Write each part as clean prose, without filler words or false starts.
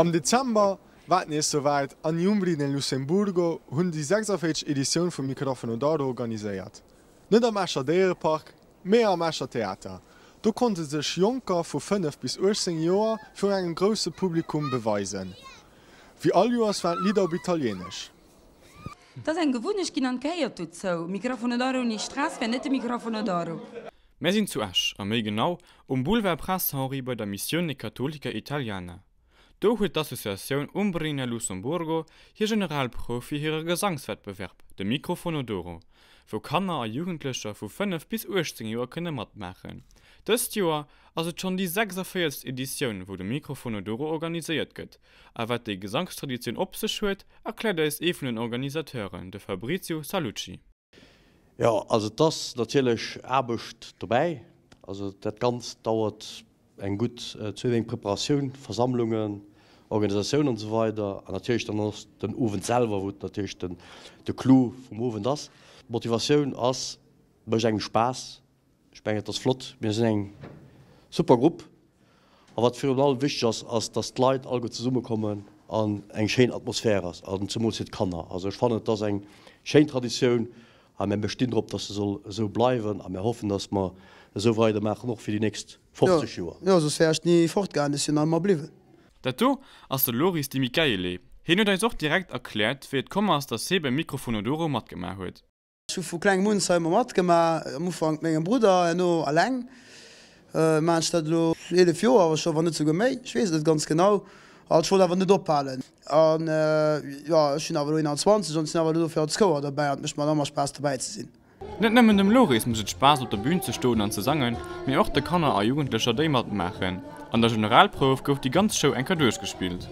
Am Dezember war et nees souwäit an i Umbri nel Lussemburgo hunn déi 46. Editioun vum Microfono d'Oro organiséiert. Net am Escher Déierepark, mee am Escher Theater. Do konnte sech Jonker vu 5 bis 18 Joer virun engem grousse Publikum beweisen. Wéi all Joers waren d'Lidder op Italieenesch. Et ass eng Gewunnecht ginn an et gehéiert dozou. Microfono d'Oro ouni Stress wär net de Microfono d'Oro. Mär sinn zu Esch, a méi genau um Boulevard Prince Henri bei der Missione Cattolica Italiana. Do huet d'Associatioun Umbrina Lussemburgo hir Generalprouf fir hire Gesangswettbewerb, de Microfono d'Oro, wou Kanner a Jugendlecher vu 5 bis 18 Joer kënne matmaachen. Dëst Joer ass et schonn déi 46. Editioun, wou de Microfono d'Oro organiséiert gëtt. A wat déi Gesangstraditioun op sech huet, erkläert eis ee vun den Organisateuren, de Fabrizio Salucci. Jo, also et ass natierlech Aarbecht dobäi. Also dat Ganzt dauert eng gutt zwéi Méint Preparatioun, Versammlungen, Organisatioun an esou weider. An natierlech dann och den Owend selwer, wou et natierlech den de Clou vum Owend ass. D'Motivatioun ass, et mécht engem Spaass. Ech mengen, et ass flott. Mir sinn eng super Grupp. A wat virun allem wichteg ass, ass, dass d'Leit alleguer zesummekommen an eng schéin Atmosphär ass, an zemools fir d'Kanner. Also ech fannen, et ass eng schéin Traditioun a mir bestinn drop, dass se soll esou bleiwen a mir hoffen, dass mer esou weidermaachen, och fir déi nächst 50 Joer. Jo, soss wär ech ni fortgaangen, ech sinn nach ëmmer bliwwen. Dat do ass de Loris Di Michaele. Hien huet eis och direkt erkläert, wéi et komm ass, dass hie beim Microfono d'Oro matgemaach huet. Ech hu vu klengem un zwar ëmmer matgemaach, am Ufank mat mengem Brudder, herno alleng. Maachen ech dat elo 11 Joer awer scho, wann net souguer méi, ech weess et net ganz genau. An ech wollt awer net ophalen. An jo, ech sinn awer elo 21 an sinn awer elo dofir als Chouer derbäi an et mécht mer nach ëmmer Spaass dobäi ze sinn. Net nëmmen dem Loris mécht et Spaass op der Bün ze stoen an ze sangen, mee och de Kanner a Jugendlecher déi matmaachen. An der Generalprouf gouf déi ganz Show eng Kéier duerchgespillt.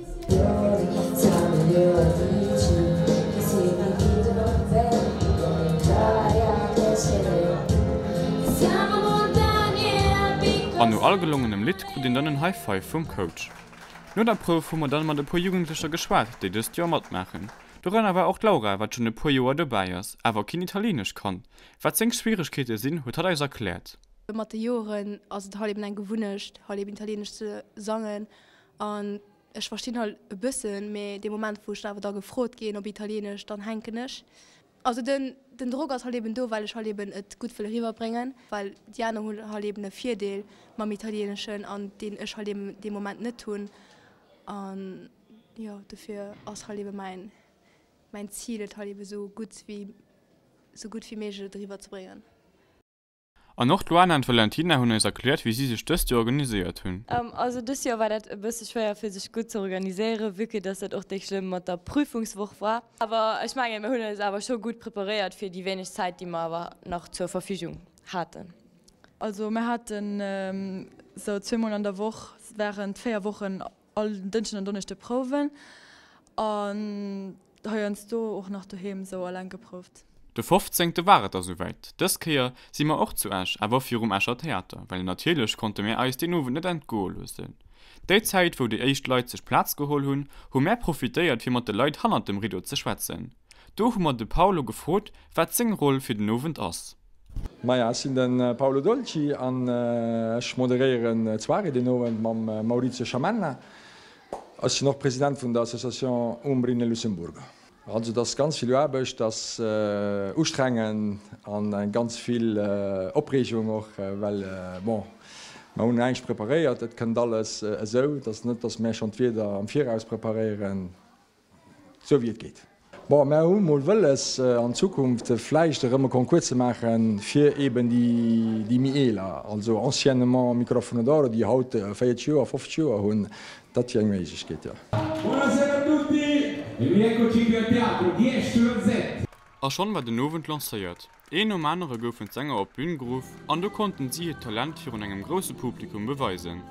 An no all gelongenem Lidd krut een dann en High Five vum Coach. No der Prouf hu mer dann mat e puer Jugendlecher geschwat, déi dëst Joer matmaachen. Dorënner war och d'Laura, wat schonn e puer Joer dobäi ass, awer keen Italieenesch kann. Wat seng Schwieregkeete sinn, huet hatt eis erkläert. Mat de Joeren ass et halt eben eng Gewunnecht halt eben Italieenesch ze sangen an ech verstinn halt e bëssen, mee dee Moment wou ech awer da gefrot ginn op Italieenesch, dann hänken ech. Also den den Drock ass halt eben do, well ech halt eben et gutt wëll eriwwerbréngen, well déi aner hunn halt eben e Virdeel mam Italieeneschen an deen ech halt eben dee Moment net hunn an jo dofir ass halt eben mäin mäin Zil et halt eben esou gutt wéi esou gutt wéi méiglech et eriwwer ze bréngen. An och d'Luana an d'Valentina hunn eis erkläert wéi si sech dëst Joer organiséiert hunn. Also dëst Joer war dat e bësse schwéier fir sech gutt ze organiséieren, vue que dass dat och déck schlëmm mat der Prüfungswoch war. Awer ech mengen mir hunn eis awer scho gutt preparéiert fir déi wéineg Zäit déi mer awer nach zur Verfügung haten. Also mir haten sou zweemol an der Woch während 4 Wochen All Dënschden an Donneschde prouwen an heiansdo och nach doheem sou alleng geprouft. De 15. War et da souwäit. Dës Kéier si mer och zu Esch, awer virum Escher Theater, well natierlech konnte mär eis deen Owend net entgoe loossen. Déi Zäit wou déi éischt Leit sech Plaz geholl hunn, hu mär profitéiert fir mat de Leit hannert dem Rideau ze schwätzen. Do hu mer de Paolo gefrot, wat seng Roll fir den Owend ass. Maja, ech sinn de Paolo Dolci an ech moderéieren d'Soirée den Owend mam Maurizio Sciamenna. Ech sinn och President vun der Association Umbri nel Lussemburgo. Also et ass ganz vill Aarbecht, et ass ustrengend an ganz vill Opreegung och, well bon, mer hunn näischt preparéiert, et kënnt alles esou. Et ass net, datt mär schonn d'Wierder am Viraus preparéieren. Sou wéi et geet. Bon, mär hu mol wëlles an Zukunft vläicht erëm e Concours ze maache fir eeben déi méi Eeler, also anciennement Microfono d'Oro, déi haut 40 Joer, 50 Joer hunn. Dat wier eng Méiglechkeet, jo. Buonasera a tutti e rieccoci qui al teatro di Esch sulla Zett. A schonn war den Owend lancéiert. Een nom anere goufen d'Sänger op d'Bün geruff an do konnten si hiert Talent virun engem grousse Publikum beweisen.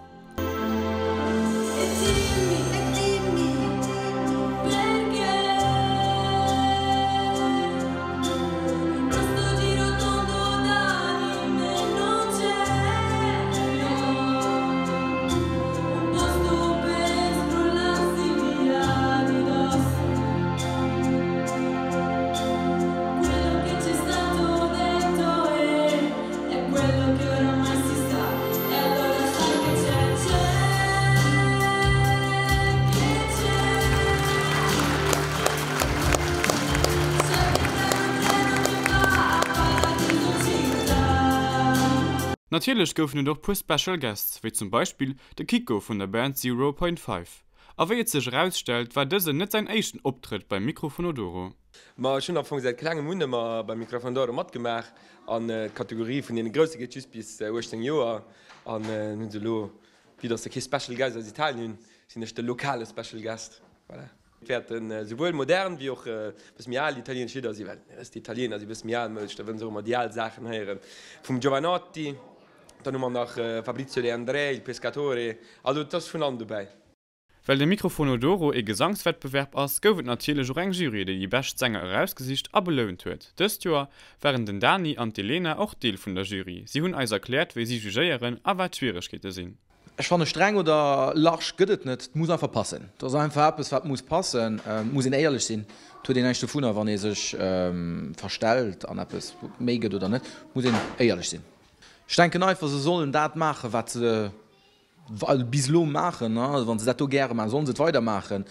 Natierlech goufen et och puer Special Guests, wéi zum Beispill de Kiko vun der Band Zero Point Five. A wéi et sech erausstellt, war dësen net säin éischten Optrëtt beim Microfono d'Oro. Ma ech hunn am Fong säit klengem un ëmmer beim Microphone d'Oro matgemaach an d'Kategorie vun deene Grousse geet just bis 18 Joer an hunn se elo, vue dass se kee Special Guest aus Italien hunn, sinn ech de lokale Special Guest. Voilà. Et wäerten esouwuel modern wéi och e bësse méi al italienesch Lidder sinn, well dir wësst, déi Italiener si e bësse méi almoudesch, da wëllen se och ëmmer déi al Saachen héieren vum Jovanotti. Dann hu mer nach Fabrizio De André, Il Pescatore, also et ass vun allem dobäi. Well de Microfono d'Oro ee Gesangswettbewerb ass, gouf et natierlech och eng Jury, déi déi bescht Sänger erausgesicht a belount huet. Dëst Joer waren den Dani an d'Elena och Deel vun der Jury. Si hunn eis erkläert, wéi si jugéieren a wat d'Schwieregkeete sinn. Ech fanne streng oder large gëtt et net, et muss einfach passen. Et ass einfach eppes wat muss passen, et muss een éierlech sinn, et huet een näischt dovunner wann ee sech verstellt an eppes méi gëtt oder net, et muss een éierlech sinn. Ech denken einfach se sollen dat maachen wat se bis elo maachen, also wann se dat do gäre maachen, sollen se et weider maachen.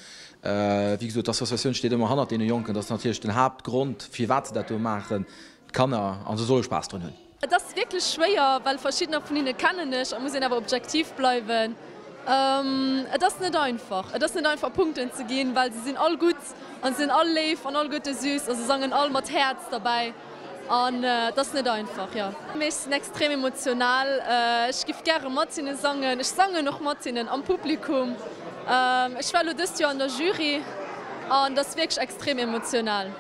Wéi gesot d'Associatioun steet ëmmer hannert deene Jonken, dat ass natierlech den Haaptgrond firwat se dat do maachen, d'Kanner, a se solle Spaass drun hunn. Et ass wierklech schwéier, well verschiddener vun hinne kennen ech a muss een awer objektiv bleiwen. Et ass net einfach. Et ass net einfach Punkten ze ginn, well se sinn all gutt an se sinn all léif an alleguerte süß a se sangen all mat Häerz derbäi an et ass net einfach, jo. Mee ech sinn extrem emotional. Ech giff gäre mat hinne sangen. Ech sangen och mat hinnen am Publikum. Ech war elo dëst Joer an der Jury an et ass wierklech extrem emotional.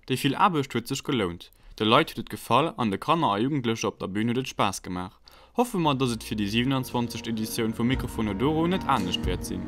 Déi vill Aarbecht huet sech gelount, de Leit huet et gefall an de Kanner a Jugendlecher op der Bühn huet et Spaass gemaach. Hoffe mer, dass et fir déi 27. Editioun vum Microfono d'Oro net anescht wäert sinn.